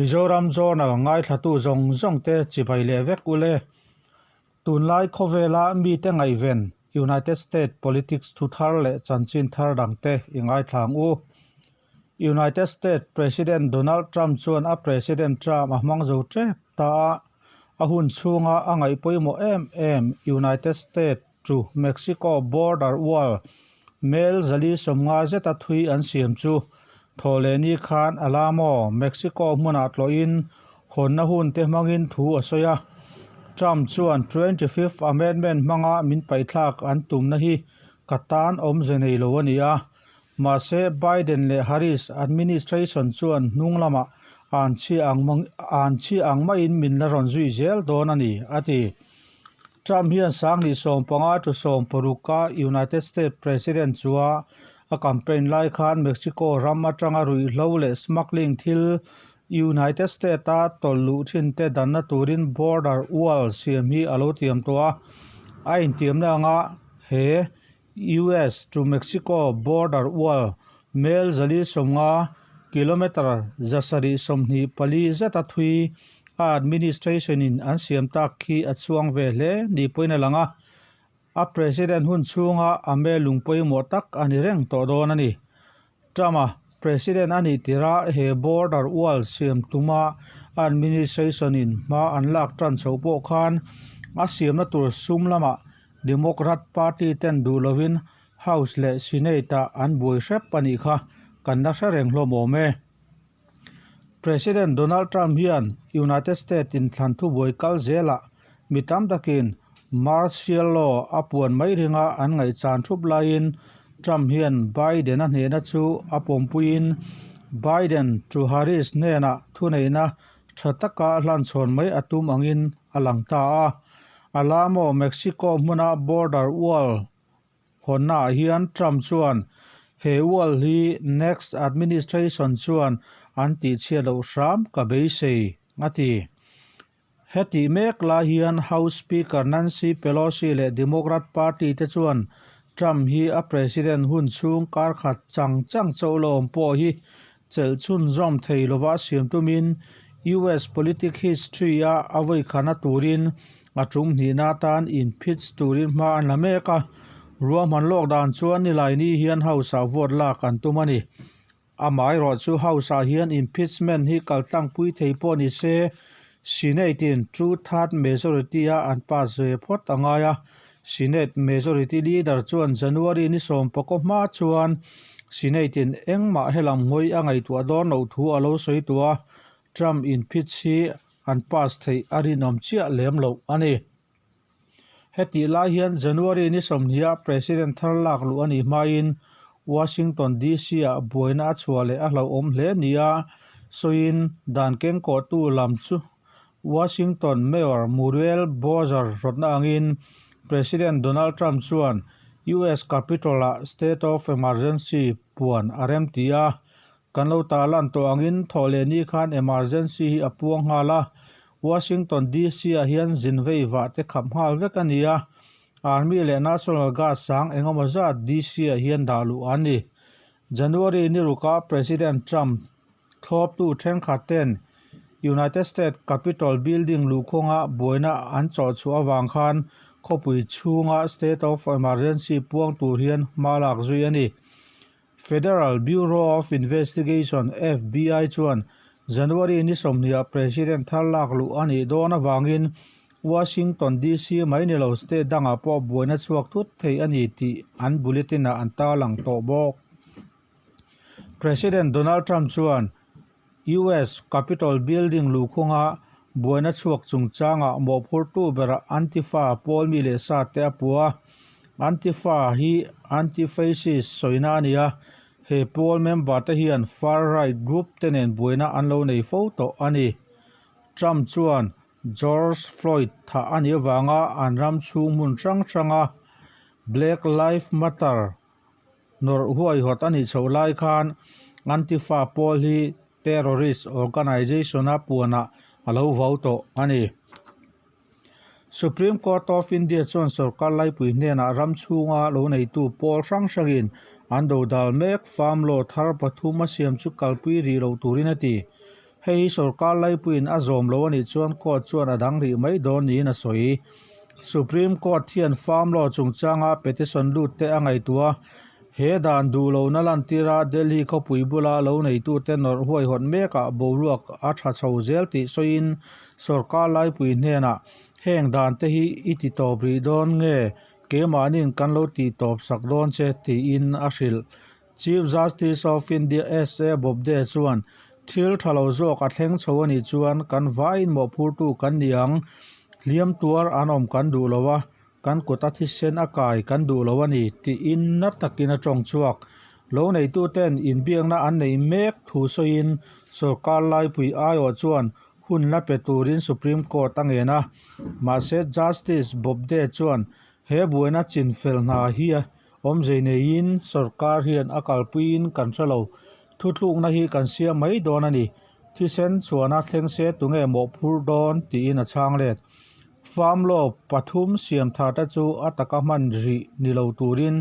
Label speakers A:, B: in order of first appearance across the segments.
A: Mizoram Journal ngaithlatu zawng zawng te chibai leh vek ule. Tunlai khawvela mite ngaihven United States politics thu thar leh chanchin thar dangte i ngaithla ang u. United States President Donald Trump chuan a President term a hmang zo tep ta a, a hun chhunga a ngaih pawimawh em em United States to Mexico border wall mel 450 zeta thui an siam chu Thawhlehni khan Alamo, Mexico hmunah tlawhin hawnna hunte hmangin thu a sawi a. Trump chuan 25th Amendment hmanga min paihthlak an tumna hi ka tan awmze nei lo a ni a. Mahse, Biden leh Harris administration chuan hnung lamah an chhia ang an chhia ang maiin min la rawn zui zel dawn a ni, a ti. Trump hian sanghnih 15 to 16 a United States President chua a campaign lai khan Mexico ram atanga ruihhlo leh smuggling thil United States-a tawlh luh thinte danna turin border wall siam hi a lo tiam tawh a. A intiamna anga he US to Mexico border wall mel 450, kilometre 724 zeta thui a administration in an siam tak khi a chhuang ve hle ni pawhin a lang a. A president hun chhunga a mel lung pawimawh tak a ni reng tawh dawn a ni. Trump-a president a nih tirah he border wall siam tuma administration in hma an lak tan chhoh pawh khan a siamna tur sum lamah Democrat party ten duh lovin House leh Senate ah an buai hrep a nih kha kan la hre reng hlawm awm e. President Donald Trump hian United States in thlan thubuai kal zelah mi tam takin martial law a puan mai ringa an ngaihchan thup laiin Trump hian Biden a hnehna chu a pawmpuiin Biden to Harris hnenah thuneihna tha taka hlanchhawn mai a tum angin a lang ta a. Alamo, Mexico hmuna border wall hawnnaah hian Trump chuan he wall hi next administration chuan an tihchhiat loh hram ka beisei, a ti. Hetih mek lai hian House Speaker Nancy Pelosi leh Democrat Party te chuan Trump hi a president hun chhung kar khat chang chang chauh la awm pawh hi chelh chhunzawm thei lova siam tumin US politic history-a a vawikhana turin a tum hnihna atan impeach turin hma an la mek a. Ruahman lawk dan chuan Nilaini hian House-ah vote lak an tum a ni. Amaherawhchu House-ah hian impeachment hi kaltlangpui thei pawh ni se, Senate-in two-third majority-a an pass ve phawt a ngai a. Senate Majority Leader chuan January ni sawmpakaw hma chuan Senate in engmah helam hawi a ngaihtuah dawn loh thu a lo sawi tawh a, Trump inphit hi an pass theih a rinawm chiah lem loh a ni. Hetih lai hian January ni sawmhnih-ah President thar lak luh a nih hmain Washington DC ah buaina a chhuah leh a hlauhawm hle nia sawiin dan kengkawhtu lam chu Washington Mayor Muriel Bowser rawtna angin President Donald Trump chuan US Capitol-ah state of emergency puan a rem ti a. Kan lo tarlan tawh angin thawhlehni khan emergency hi a puang nghal a, Washington DC-ah hian zin vei vah te khap nghal vek a ni a, Army leh National Guard sang engemaw zat DC-ah hian dah luh an ni. January ni ruka President Trump Thlawptu thenkhat ten United States Capitol Building luhkhawnga buaina an chawhchhuah avang khan khawpui chhunga state of emergency puang tur hian hma lak zui a ni. Federal Bureau of Investigation, FBI, chuan January ni 20 ah President thar lak luh a nih dawn avangin Washington DC mai ni lo state dangah pawh buaina chhuak thut thei a ni tih an bulletin-ah an tarlang tawh bawk. President Donald Trump chuan US Capitol Building luhkhunga buaina chhuak chungchangah mawhphurtu berah Antifa pawl mi leh sa te a pu a. Antifa hi anti-fascist sawina a ni a, he pawl member te hian far-right group te nen buaina an lo nei fo tawh a ni. Trump chuan George Floyd thah a nih avanga an ram chhung hmun hrang hranga Black Lives Matter Nawrh huaihawt a nih chhoh lai khan Antifa pawl hi terrorist organisation-a puanah a lo vau tawh a ni. Supreme Court of India chuan sorkar laipui hnenah ram chhunga lo neitu pawl hrang hrangin an dodal mek farm law thar pathum a siam chu kalpui rih loh turin a ti. Hei hi sorkar laipuiin a zawm lo a nih chuan court chuan a dang rih mai dawn niin a sawi. Supreme Court hian farm law chungchanga petition lut te a ngaihtuah a, he dan duh lohna lantira Delhi khawpui bula lo neitute nawrh huaihawt mekah boruak a tha chho zel tih sawiin sorkar laipui hnenah heng dan te hi i ti tawp rih dawn nge keimahni'n kan lo tih tawp sak dawn che tiin a hrilh. Chief Justice of India SA Bobde chuan thil tha lo zawk a thleng chho a nih chuan kan vaiin mawhphurtu kan ni ang, hliam tuar an awm kan duh lo a, Kan kut a thisen a kai kan duh lo a ni tiin na takin a tawng chhuak. Lo neituten inbiakna an neih mek thu sawiin sorkar laipui aiawh chuan hun la pe turin Supreme Court a ngen a. Mahse Justice Bobde chuan he buaina chinfel hna hi awmzei neiin sorkar hian a kalpuiin kan hre lo. Thutlukna hi kan siam mai dawn a ni. Thisen chhuana thleng se tunge mawhphur dawn tiin a chhang let. Farm law pathum siam thar te chu a taka hman rih ni lo turin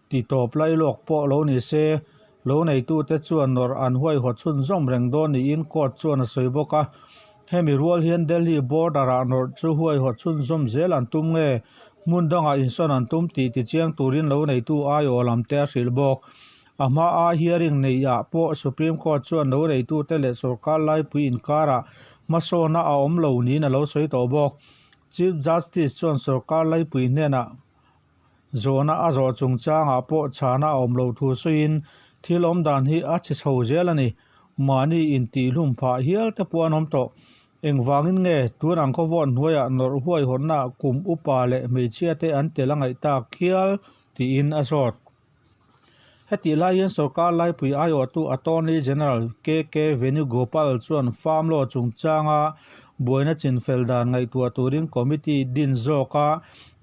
A: ti tawp lailawk pawh lo ni se, lo neitute chuan nawrh an huaihawt chhunzawm reng dawn niin court chuan a sawi bawk a. Hemi rual hian Delhi border-ah nawrh chu huaihawt chhunzawm zel an tum nge, hmun dangah insawn an tum tih tichiang turin lo neitu aiawh lam te a hrilh bawk. A hmaa hearing neihah pawh Supreme Court chuan lo neitute leh sorkar laipui inkarah hmasawna a awm lo niin a lo sawi tawh bawk. Chief Justice chuan sorkar laipui hnenah zawhna a zawh chungchangah pawh chhana a awm loh thu sawiin thil awm dan hi a chhe chho zel a ni. Mahni intihhlum phah hial te pawh an awm tawh. Engvangin nge tun ang khawvawt hnuaiah nawrh huaihawtna kum upa leh hmeichhia te an tel a ngaih tak hial tiin a zawt. Hetih lai hian sorkar laipui aiawhtu Attorney General KK Venugopal chuan farm law chungchanga buaina chinfel dan ngaihtuah turin committee din zawk a,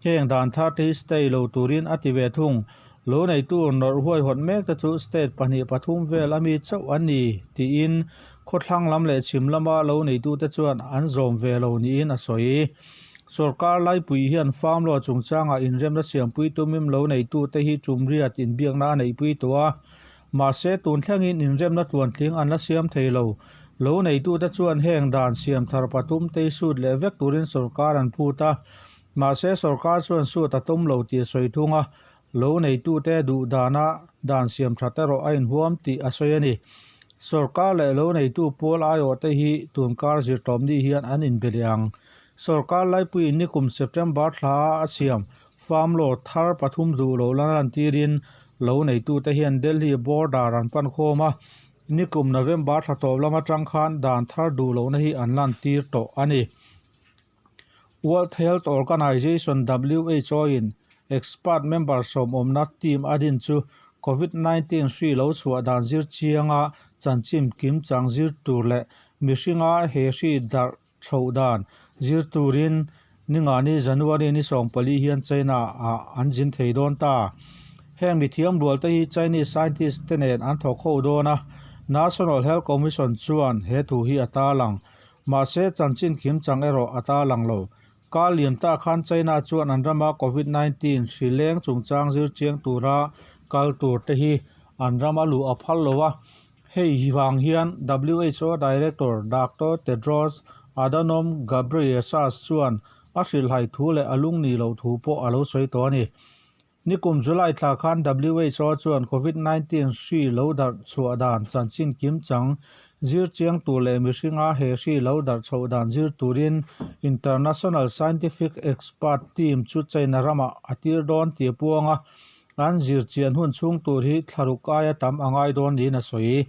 A: heng dan thar te hi stay lo turin a ti ve thung. Lo neitu nawrh huaihawt mek te chu state pahnih pathum vel a mi chauh an ni tiin khawthlang lam leh chhim lama lo neitute chuan an zawm ve lo niin a sawi. Sorkar laipui hian farm law chungchangah inremna siampui tumim lo neitute hi tumriat inbiakna a neihpui tawh a, mahse tun thlengin inremna tluantling an la siam thei lo. Lo neitute chuan heng dan siam thar pathum te hi sut leh vek turin sorkar an phut a, mahse sorkar chuan sut a tum lo tih a sawi thung a, lo neitute duh dana dan siam that erawh a inhuam tih a sawi a ni. Sorkar leh lo neitu pawl aiawhte hi tunkar zirtawmni hian an inbe leh ang. Sorkar laipuiin nikum September thla a siam farm law thar pathum duh loh la lantirin lo neitute hian Delhi border an pan khawm a, nikum November thla tawp lam atang khan dan thar duh lohna hi an lantir tawh a ni. World Health Organization, WHO, in expert member sawmawmna team a din chu Covid 19 hri lo chhuah dan zir chianga chanchin kimchang zir tur leh mihringa he hri darh chhoh dan zir turin Ningani January ni 14 hian China ah an zin thei dawn ta. Heng mithiam rual te hi Chinese scientist te nen an thawk ho dawn a, National Health Commission chuan he thu hi a tarlang. Mahse chanchin kimchang erawh a tarlang lo. Kar lian ta khan China chuan an rama Covid 19 hri leng chungchang zir chiang tura kal tur te hi an rama luh a phal lo a. Hei vang hian WHO Director Doctor Tedros Adhanom Ghebreyesus chuan a hrilhhai thu leh a lungni loh thu pawh a lo sawi tawh a ni. Nikum July thla khan WHO chuan Covid 19 hri lo darh chhuah dan chanchin kimchang zir chiang tur leh mihringa he hri lo darh chhoh dan zir turin International Scientific Expert Team chu China ramah a tir dawn tih a puang a. An zir chian hun chhung tur hi thlaruk aia tam a ngai dawn niin a sawi.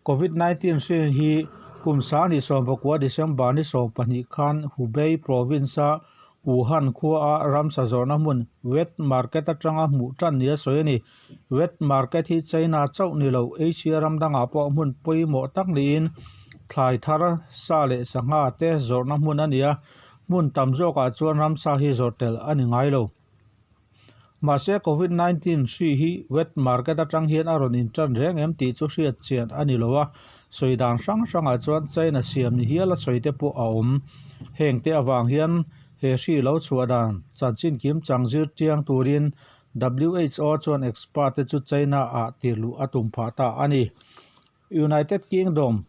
A: Covid 19 hri hi kum 2019 December ni 12 khan Hubei province-a Wuhan khuaa ramsa zawrhna hmun wet market atanga hmuh tan nia sawi a ni. Wet market hi China chauh ni lo Asia ram dangah pawh hmun pawimawh tak niin thlai thar sa leh sangha te zawrhna hmun a ni a, hmun tam zawkah chuan ramsa hi zawrh tel a ni ngai lo. Mahse Covid 19 hri hi wet market atang hian a rawn intan reng em tih chu hriat chian a ni lo a. Sawi dan hrang hrangah chuan China siam ni hiala sawi te pawh a awm. Heng te avang hian he hri lo chhuah dan chanchin kim chang zir chiang turin WHO chuan expert te chu China ah tirhluh a tum phah ta a ni. United Kingdom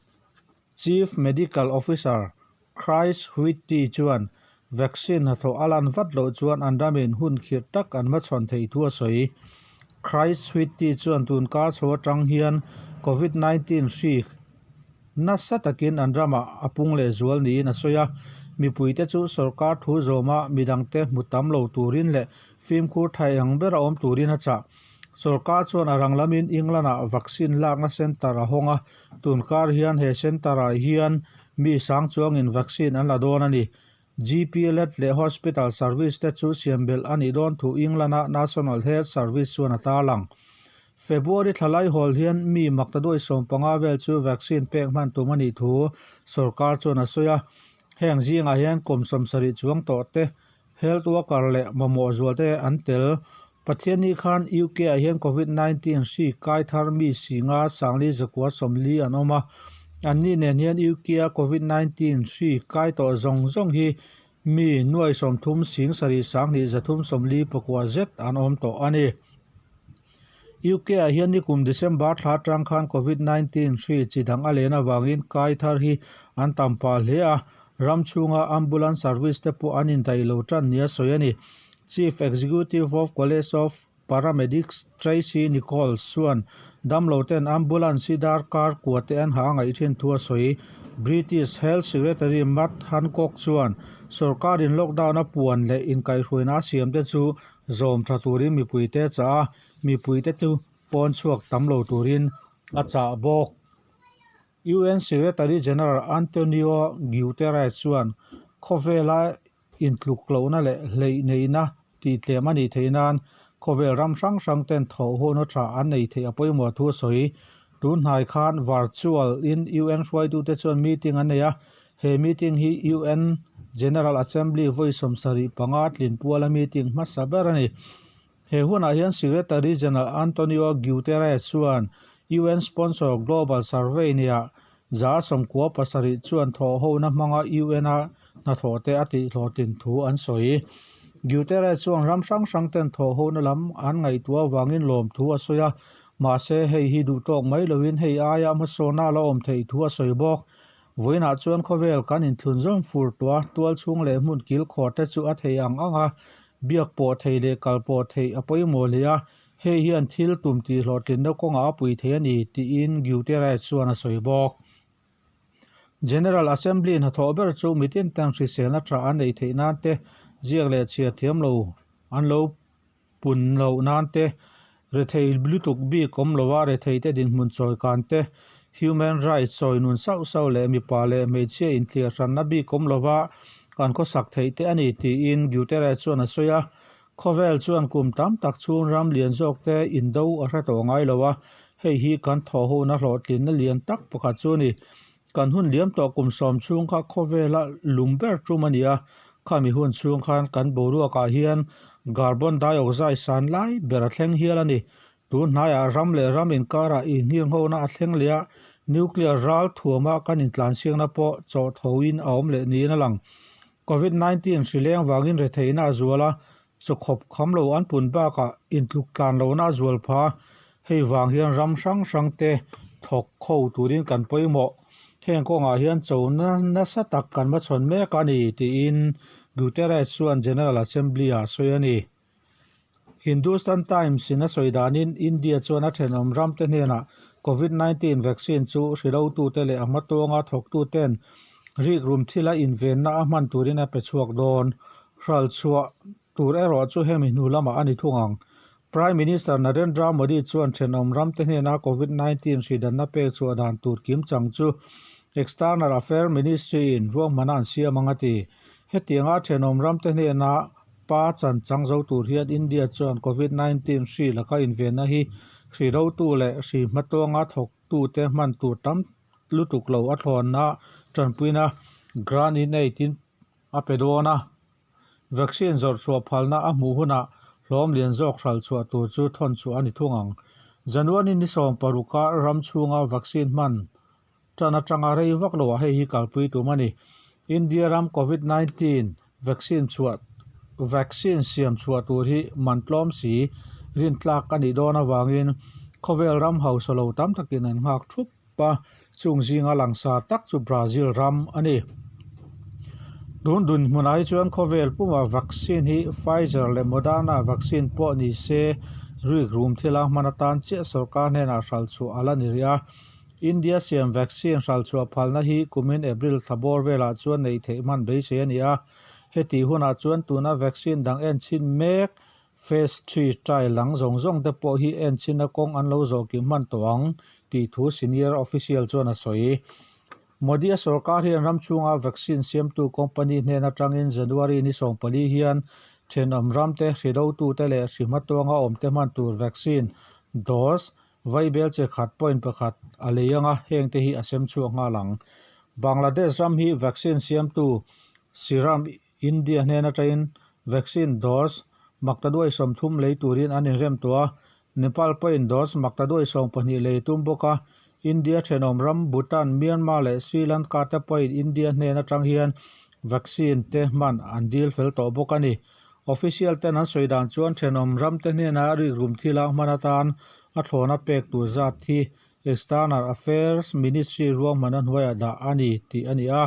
A: Chief Medical Officer Chris Whitty chuan vaccine hnathawh a lan vat loh chuan an ramin hun khirh tak an hmachhawn theih thu a sawi. Chris Whitty chuan tun kar chho atang hian Covid 19 hri nasa takin an ramah a pung leh zual niin a sawi a, mipuite chu sorkar thu zawma midangte hmu tam lo turin leh fimkhur thai ang bera awm turin a chah. Sorkar chuan a rang lamin England-ah vaccine lakna centre a hawng a, tun kar hian he centre-ah hian mi sang chuangin vaccine an la dawn a ni. GP let leh hospital service te chu siam belh a nih dawn thu England-a National Health Service chuan a tarlang. February thla lai hawl hian mi maktaduai 15 vel chu vaccine pek hman tum a nih thu sorkar chuan a sawi a, heng zingah hian kum 70 chuang tawh te Health worker leh mamawh zual te an tel. Pathianni khan UK ah hian Covid 19 hri kai thar mi singa sangli zakua 40 an awm a. Anni nen hian UK a Covid 19 hri kai tawh zawng zawng hi mi nuai 30 sing sarih sanghnih zathum 49 zet an awm tawh a ni. UK ah hian nikum December thla atang khan Covid 19 hri chi dang a len avangin kai thar hi an tam pah hle a. Ram chhunga ambulance service te pawh an indaih lo tan nia sawi a ni. Chief Executive of College of Paramedics Tracey Nichols chuan damlo ten ambulance hi darkar kua te an ha a ngaih thin thu a sawi. British Health Secretary Matt Hancock chuan sorkarin lockdown a puan leh inkaihhruaina a siam te chu zawm tha turin mipuite a chah a, mipuite chu pawn chhuak tam lo turin a chah bawk. UN Secretary General Antonio Guterres chuan khawvela intluk lohna leh hleih neihna tihtlem a nih theih nan khawvel ram hrang hrang ten thawhhawna tha an nei theih a pawimawh thu a sawi. Tun hnai khan virtual in UN hruaitute chuan meeting an nei a, he meeting hi UN General Assembly vawi 75 tlin puala meeting hmasa ber a ni. He hunah hian Secretary General Antonio Guterres chuan UN sponsor Global Survey nia 97% chuan thawhhona hmanga UN-a hnathawhte a tihhlawhtlin thu an sawi. Guterres chuan ram hrang hrang ten thawhhona lam an ngaihtuah avangin lawm thu a sawi a, mahse hei hi duhtawk mai loin hei aia hmasawna a la awm theih thu a sawi bawk. Vawiinah chuan khawvel kan inthlun zawm fur tawh a, tual chhung leh hmun kilkhawr te chu a thei ang ang a, biak pawh thei leh kal pawh theih a pawimawh hle a, hei hian thil tum tih hlawhtlinna kawngah a pui thei a ni, tiin Guterres chuan a sawi bawk. General Assembly hnathawh ber chu mitin tan hriselna tha an neih theih nan te, ziak leh chhiar thiam lo an lo pun loh nan te, rethei lutuk bik awm loa rethei te dinhmun chawi kan te, human rights sawi nun sauh sauh leh mipa leh hmeichhia intliar hranna bik awm lova kan khawsak theih te a ni tiin Guterres chuan a sawi a. Khawvel chuan kum tam tak chhung ram lian zawk te indo a hre tawh ngai lo a, hei hi kan thawhhona hlawhtlinna lian tak pakhat chu a ni. Kan hun liam tawh kum 10 chhung kha khawvela lum ber tum a ni a, khami hun chhung khan kan boruakah hian carbon dioxide san lai ber a thleng hial a ni. Tun hnaiah ram leh ram inkarah inghirnghona a thleng leh a, nuclear ral thuama kan intlansiakna pawh chawhthoin a awm leh niin a lang. Covid 19 hri leng vangin retheihna a zual a, chawkhawp kham lo an pun bakah intluk tlan lohna a zual pha. Hei vang hian ram hrang hrang te thawk kho turin kan pawimawh. Heng kawngah hian cho nasa tak kan hmachhawn mek a ni tiin Guterres chuan General Assembly-ah a sawi a ni. Hindustan Times in a sawi danin India chuan a thenawm ramte hnenah Covid 19 vaccine chu hrilotute leh a hmatawnga thawktuten rikrum thila invenna a hman turin a pe chhuak dawn. Hralchhuah tur erawh chu hemi hnu lamah a ni thung ang. Prime Minister Narendra Modi chuan thenawm ramte hnena Covid 19 hridanna pek chhuah dan tur kimchang chu External Affairs Ministry in ruahmana an siam ang a ti. Hetianga thenawm ramte hnena pa chan chang zo tur hian India chuan Covid 19 hri laka invenna hi hri rotu leh hri hmatawnga thawktute hman tur tam lutuk lo a thlawnna tanpuina grant in aid in a pe dawn a. Vaccine zawrh chhuah phalna a hmuh hunah hlawm lian zawk hral chhuah tur chu thawn chhuah a ni thung ang. January ni 16 a ram chhunga vaccine hman. Tan atanga rei vak loah hei hi kalpui tum a ni. India ram Covid 19 vaccine chhuah vaccine siam chhuah tur hi man tlawm si rintlak a nih dawn avangin khawvel ram hausa lo tam takin an nghak thup a, chung zinga langsar tak chu Brazil ram a ni. Tun dunhmunah hi chuan khawvel pumah vaccine hi Pfizer leh Moderna vaccine pawh ni se rikrum thila hman atan chiah sorkar hnenah hralh chhuah a la ni rih a. India siam vaccine hralh chhuah phalna hi kumin April thla bawr velah chuan neih theih hman beisei a ni a. Hetih hunah chuan tuna vaccine dang en chhin mek Phase three trial dang zawng zawng te pawh hi en chhina kawng an lo zawh kim hman tawh ang tih thu senior official chuan a sawi. Modi-a sorkar hian ram chhunga vaccine siamtu company hnen atangin January ni 14 hian thenawm ramte hridotute leh hri hmatuanga awmte hman tur vaccine dose Vaibel che khat point pakhat a lei anga hengte hi a sem chhuak nghal ang. Bangladesh ram hi vaccine siamtu Serum India hnen atangin vaccine dose maktaduai 30 lei turin an inrem tawh a, Nepal pawhin dose maktaduai 12 lei tum bawk a. India thenawm ram Bhutan, Myanmar leh Sri Lanka te pawhin India hnen atang hian vaccine te hman an dil fel tawh bawk a ni. Official ten an sawi dan chuan thenawm ram te hnena rikrum thil a hman atan a thlawna pek tur zat hi External Affairs Ministry ruahmana hnuaiah dah a ni tih a ni a.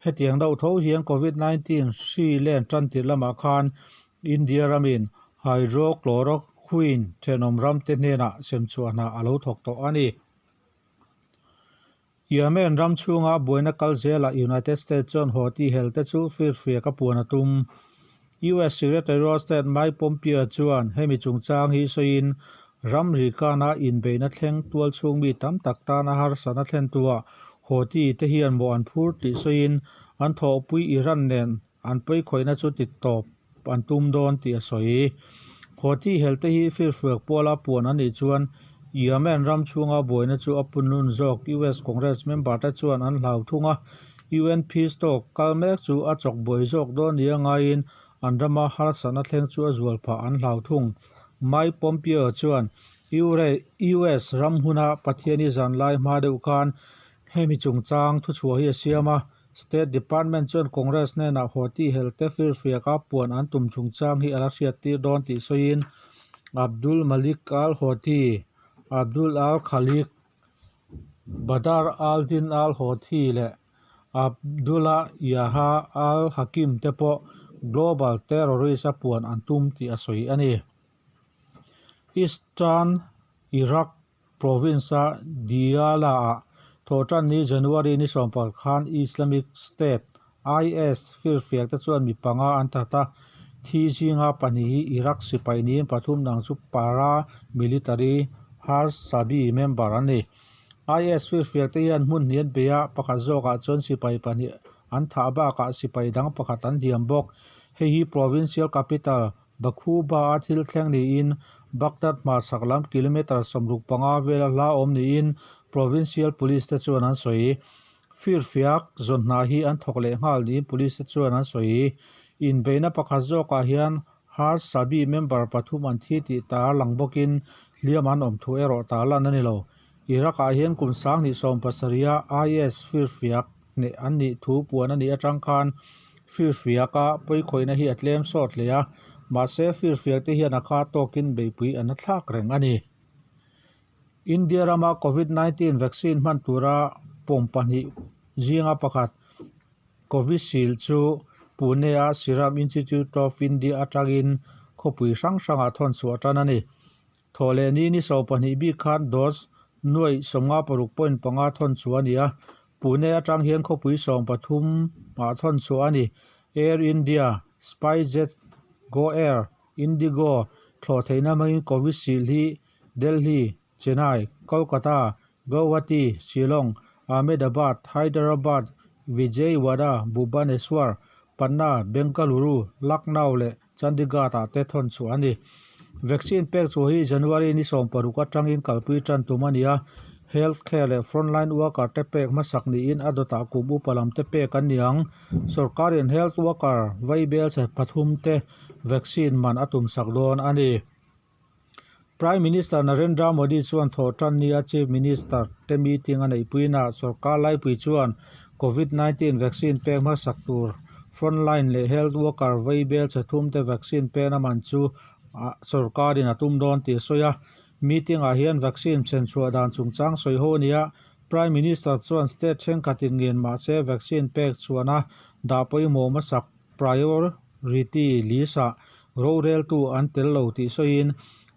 A: Hetiang deuh tho hian Covid 19 hri len tan tirh lamah khan India ramin Hydrochloroquine thenawm ram te hnenah semchhuah hna a lo thawk tawh a ni. Yemen ram chhunga buaina kal zelah United States chuan Houthi helte chu firfiak a puan a tum. US Secretary of State Mike Pompeo chuan hemi chungchang hi sawiin ramri kana inbeihna thleng tual chhung mi tam tak tana harsatna thlentuah Houthi te hian mawh an phur tih sawiin an thawhpui Iran nen an pawikhawihna chu titawp an tum dawn tih a sawi. Houthi helte hi firfiak puala puan a nih chuan Yemen ram chhunga buaina chu a punlun zawk. US Congress member te chuan an hlau thung a, UN peace talk kal mek chu a chawk buai zawk dawn nia ngaiin an rama harsatna thleng chu a zual phah an hlau thung. Mike Pompeo chuan US ram huna Pathiani zanlai hma deuh khan hemi chungchang thuchhuah hi a siam a, State Department chuan Congress hnenah Houthi helte firfiaka puan an tum chungchang hi a la hriattir dawn tih sawiin Abdul Malik al-Houthi, Abdul al-Khaliq, Badr al-Din al-Houthi leh Abdullah Yahya al-Hakim te pawh global terrorist-a puan an tum tih a sawi a ni. Eastern Iraq Province-a Diyala-ah thawhtanni January ni 10 khan Islamic State, IS, firfiak te chuan mi panga an that a, thi zinga pahnih hi Iraq sipai niin pathum dang chu para-military Hashd-Shaabi member an ni. IS firfiak te hian hmun hnih an bei a, pakhat zawkah chuan sipai pahnih an thah bakah sipai dang pakhat an hliam bawk. Hei hi provincial capital Bakhuba-a thil thleng niin Baghdad hmarchhak lam kilometre 65 vela hla awm niin Provincial Police te chuan an sawi. Firfiak zawn hna hi an thawk leh nghal niin Police te chuan an sawi. Inbeihna pakhat zawkah hian Hashd Shaabi member pathum an thi tih tar lang bawkin hliam an awm thu erawh tar lan a ni lo. Iraq-ah hian kum 2017-a IS firfiak hneh an nih thu puan a nih atang khan firfiaka pawikhawihna hi a tlem sawt hle a, mahse firfiak te hian a kha tawkin beihpui an la thlak reng a ni. India rama Covid 19 vaccine hman tura pawm pahnih zinga pakhat Covishield chu Pune-a Serum Institute of India atangin khawpui hrang hrangah thawn chhuah tan a ni. Thawh leh ni ni 12 bik khan dose nuaih 56.5 thawn chhuah a ni a, Pune atang hian khawpui 13 ah thawn chhuah a ni. Air India, SpiceJet, GoAir, IndiGo thlawh theihna hmangin Covishield hi Delhi, Chennai, Kolkata, Guwahati, Shillong, Ahmedabad, Hyderabad, Vijayawada, Bhubaneswar, Patna, Bengaluru, Lucknow leh Chandigarh ah te thawn chhuah a ni. Vaccine pek chhuah hi January ni 16 atangin kalpui tan tum a ni a, health care leh frontline worker te pek hmasak niin a dawtah kum upa lam te pek an ni ang. Sorkarin health worker vaibel chhe pathum te vaccine man a tumsak dawn a ni. Prime Minister Narendra Modi chuan thawhtan nia Chief Minister te meeting a neihpuinaah sorkar laipui chuan Covid 19 vaccine pek hmasak tur frontline leh health worker vei bel chhe thum te vaccine pekna man chu sorkarin a tum dawn tih a sawi a. Meeting ah hian vaccine chhenchhuah dan chungchang sawi ho a ni a, Prime Minister chuan state thenkhatin ngen mahse vaccine pek chhuahna dah pawimawh hmasak priority list ah roreltu an tel lo tih sawiin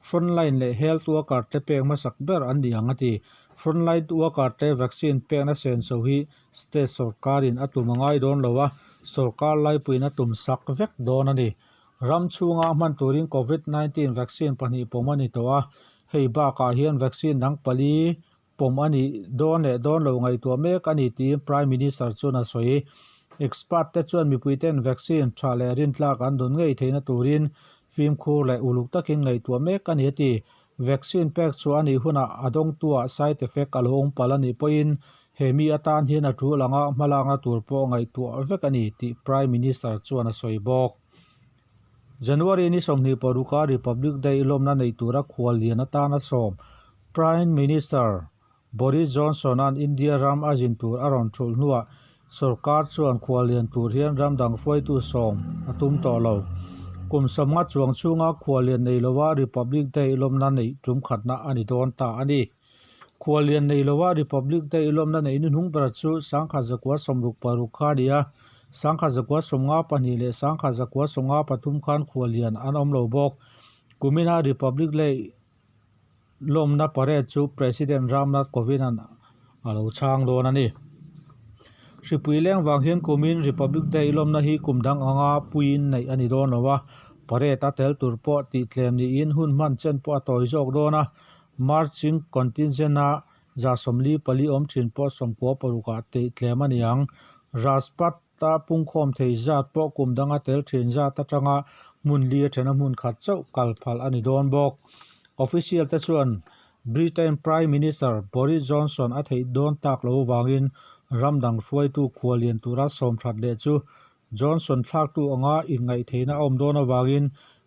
A: frontline leh health worker te pek hmasak ber an ni ang a ti. Frontline worker te vaccine pekna senso hi state sorkarin a tum a ngai dawn lo a, sorkar laipuiin a tum sak vek dawn a ni. Ram chhunga hman turin Covid 19 vaccine pahnih pawm a ni tawh a, hei bakah hian vaccine dang pali pawm a nih dawn leh dawn lo ngaihtuah mek a ni tiin Prime Minister chuan a sawi. Expert te chuan mipuiten vaccine tha leh rintlak an dawn ngei theihna turin fimkhur leh uluk takin ngaihtuah mek a ni a ti. Vaccine pek chhuah a nih hunah a dawngtuah side effect a lo awm palh a nih pawhin he mi atan hian a tul anga hmalakna tur pawh ngaihtuah vek a ni tih Prime Minister chuan a sawi bawk. January ni 20 paruka Republic Day lawmna nei tura khuallian atana sawm Prime Minister Boris Johnson-a'n India ram a zin tur a rawn thulh hnuah sorkar chuan khuallian tur hian ram dang hruaitu sawm a tum tawh lo. Kum sawmnga chuang chhunga khuallian nei lova Republic Day lawmna neih tum khatna a ni dawn ta a ni. Khuallian nei lova Republic Day lawmna neih hnuhnung ber chu sangkhat zakua sawmruk paruk kha a ni a, sangkhat zakua sawmnga pahnih leh sangkhat zakua sawmnga pathum khan khuallian an awm lo bawk. Kumina Republic Day lawmna parade chu President Ramnath Kovind-a'n a lo chhang dawn a ni. Hripui leng vang hian kumin Republic Day lawmna hi kum dang anga puiin neih a ni dawn lo a, parade a tel tur pawh tihtlem niin hun hman chen pawh a tawi zawk dawn a. Marching contingent-a 44 awm thin pawh 96 ah tih tlem a ni ang. Rajpath-a pungkhawm thei zat pawh kum danga tel thin zat atanga hmun li a thena hmun khat chauh kal phal a ni dawn bawk. Official te chuan Britain Prime Minister Boris Johnson a theih dawn tak lo avangin ram dang hruaitu khuallian tura sawm that leh chu Johnson thlaktu anga inngaihtheihna a awm dawn avangin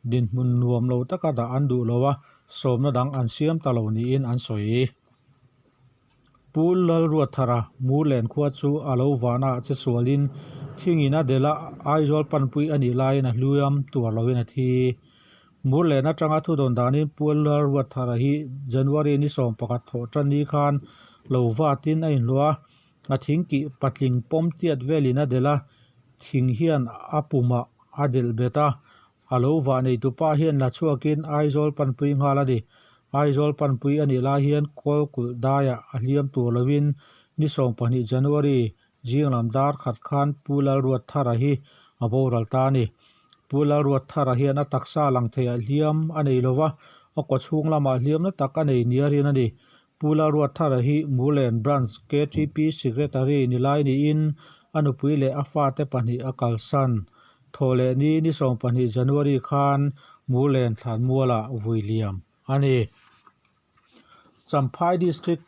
A: dinhmun nuam lo taka dah an duh lo a, sawmna dang an siam ta lo niin an sawi. Pu Lalruatthara Murlen khua chu a lo vana ah che sualin thingin a delh a, Aizawl panpui a nih laiin a hluiam tuar loin a thi. Murlen atanga thudawn danin Pu Lalruatthara hi January ni 11 thawh tan ni khan lo vatin a inhluah a, A thing kih patling pawm tiat velin a delh a, thing hian a pumah a delh bet a. A lo vah neitupa hian la chhuakin Aizawl panpui nghal a ni. Aizawl panpui a nih lai hian kawl kulh daiah a hliam tur lovin ni 12 January zinglam dar khat khan Pu Lalruatthara hi a boral ta a ni. Pu Lalruatthara hian a taksa lang theiah hliam a nei lova, a kawchhung lamah hliamna tak a nei nia rin a ni. Pu Lalruatthara hi Murlen Branch ktp Secretary ni lai niin a nupui leh a fate pahnih a kalsan. Thawhlehni ni 12 January khan Murlen Thlanmualah vui liam a ni. Champhai District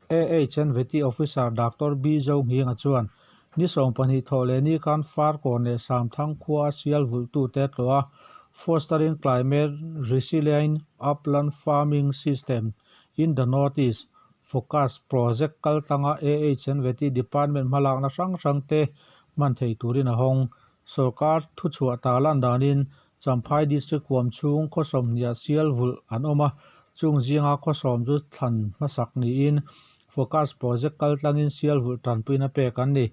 A: AHNVT Officer Doctor B Zohminga chuan ni 12 thawhlehni khan Farkawn leh Samthang khua a sial vulhtute tlawh a, Fostering Climate Resilient Upland Farming System In the North East Focus Project kaltlanga AHNVT Department hmalakna hrang hrang te hman thei turin a hawng. Sorkar thuchhuah ta lan danin Champhai District huam chhung khaw sawmhniah sial vulh an awm a, chung zinga khaw sawm chu thlan hmasak niin Focus Project kaltlangin sial vulh tanpuina pek an ni.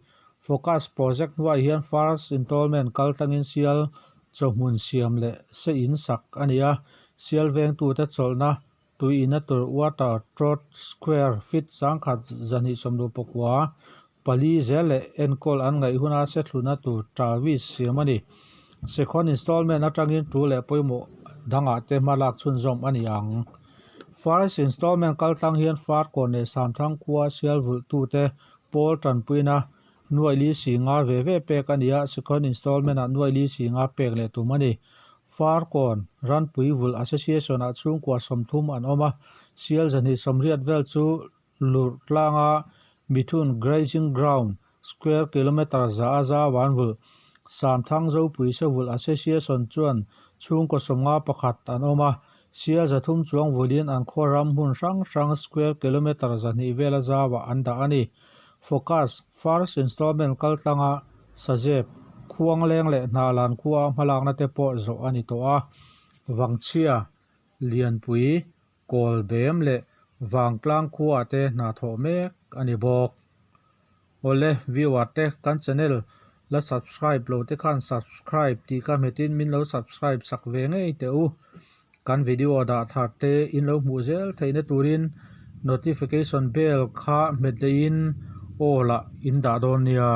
A: Focus Project hnuaiah hian First Installment kaltlangin sial chawhmun siam leh se in sak a ni a, sial vengtute chawlhna Tui ina tur water trough square feet 1269 pali zel leh enkawl an ngaih huna se thluna tur Travis siam a ni. Second installment atangin tu leh pawimawh dangah te hma lak chhunzawm a ni ang. First installment kaltlang hian Farkawn leh Samthang khua sial vulhtute pawl tanpuina nuai li si nga ve ve pek a ni a, second installment ah nuai li si nga pek leh tum a ni. Farkawn, Ranpui Vulh Association-ah chhungkua 30 an awm a, sial 280 vel chu lurh tlanga Mithun Grazing Ground, square kilometre za a zau an vulh. Samthang Zopui Se Vulh Association chuan chhungkaw 51 an awm a, Sial 300 chuang vulin an khaw ram hmun hrang hrang square kilometre 200 vela zauah an dah a ni. Focus, First Installment kaltlanga Sazep, Khuangleng leh Hnahlan khuaa hmalakna te pawh zawh a ni tawh a. Vangchhia, Lianpui, Kawlbem leh Vangtlang khuaah te hna thawh mek a ni bawk. Awle, viewer te kan channel la subscribe lo te khan subscribe tih kha hmetin min lo subscribe sak ve ngei teh u. Kan video dah thar te in lo hmuh zel theihna turin notification bell kha hmet leiin all ah in dah dawn nia.